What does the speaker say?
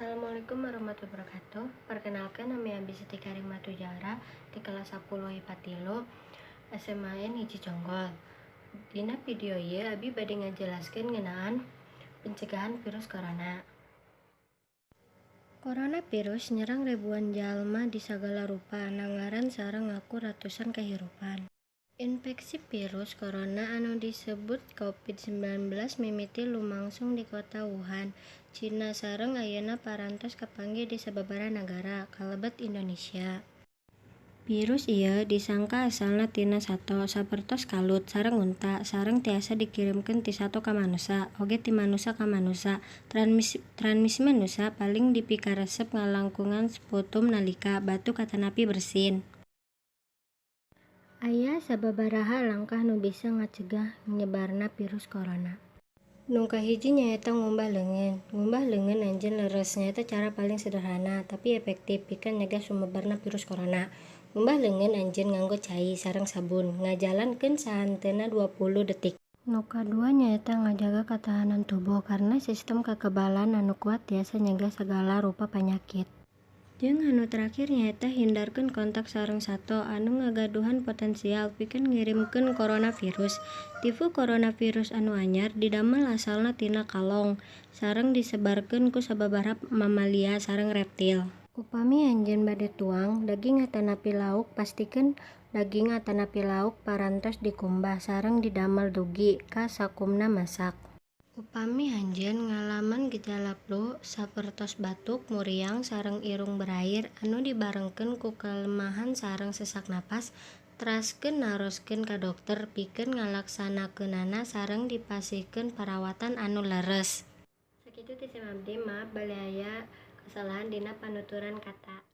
Assalamualaikum warahmatullahi wabarakatuh. Perkenalkan, nami Abi Siti Karimatu Jara di kelas 10 IPA 3 SMAN 1 Jonggol. Dina video ieu Abi bade ngajelaskeun ngeunaan pencegahan virus corona. Coronavirus nyerang ribuan jalma di sagala rupa nangaran sareng ngaku ratusan kahirupan. Infeksi virus corona anu disebut COVID-19 mimiti lumangsung di kota Wuhan, Cina sareng ayeuna parantos kapanggih di sababaraha nagara, kalebet Indonesia. Virus ieu disangka asalna tina sato, sapertos kalut sareng unta, sareng tiasa dikirimkeun ti sato ka manusa, oge ti manusa ka manusa. Transmisi manusa paling dipikaresep ngalangkungan sputum nalika batuk atanapi bersin. Aya sababaraha langkah nu bisa ngacegah nyebarna virus corona. Nu kahiji nyaeta ngumbah leungeun. Ngumbah leungeun anjeun leres nyaeta cara paling sederhana tapi efektif pikeun nyegah sumebarna virus corona. Ngumbah leungeun anjeun nganggo cai sareng sabun, ngajalankeun sahenteuna 20 detik. Nu kadua nyaeta ngajaga katahanan tubuh karena sistem kekebalan anu kuat tiasa nyegah sagala rupa panyakit. Jeung anu terakhir nyaeta hindarkeun kontak sareng sato anu ngagaduhan potensial pikeun ngirimkeun coronavirus. Tipe coronavirus anu anyar didamel asalna tina kalong sareng disebarkeun ku sababaraha mamalia sareng reptil. Upami anjeun bade tuang daging atanapi lauk, pastikeun daging atanapi lauk parantos dikumbah sareng didamel dugi ka sakumna masak. Upami anjeun ngalaman gejala flu, sapertos batuk muriang sareng irung berair anu dibarengkeun ku kelemahan sareng sesak napas, teraskeun naroskeun ka dokter pikeun ngalaksanakeunana sareng dipasihkeun parawatan anu leres. Sakitu ti sim abdi, maaf bade aya kesalahan dina panuturan kata.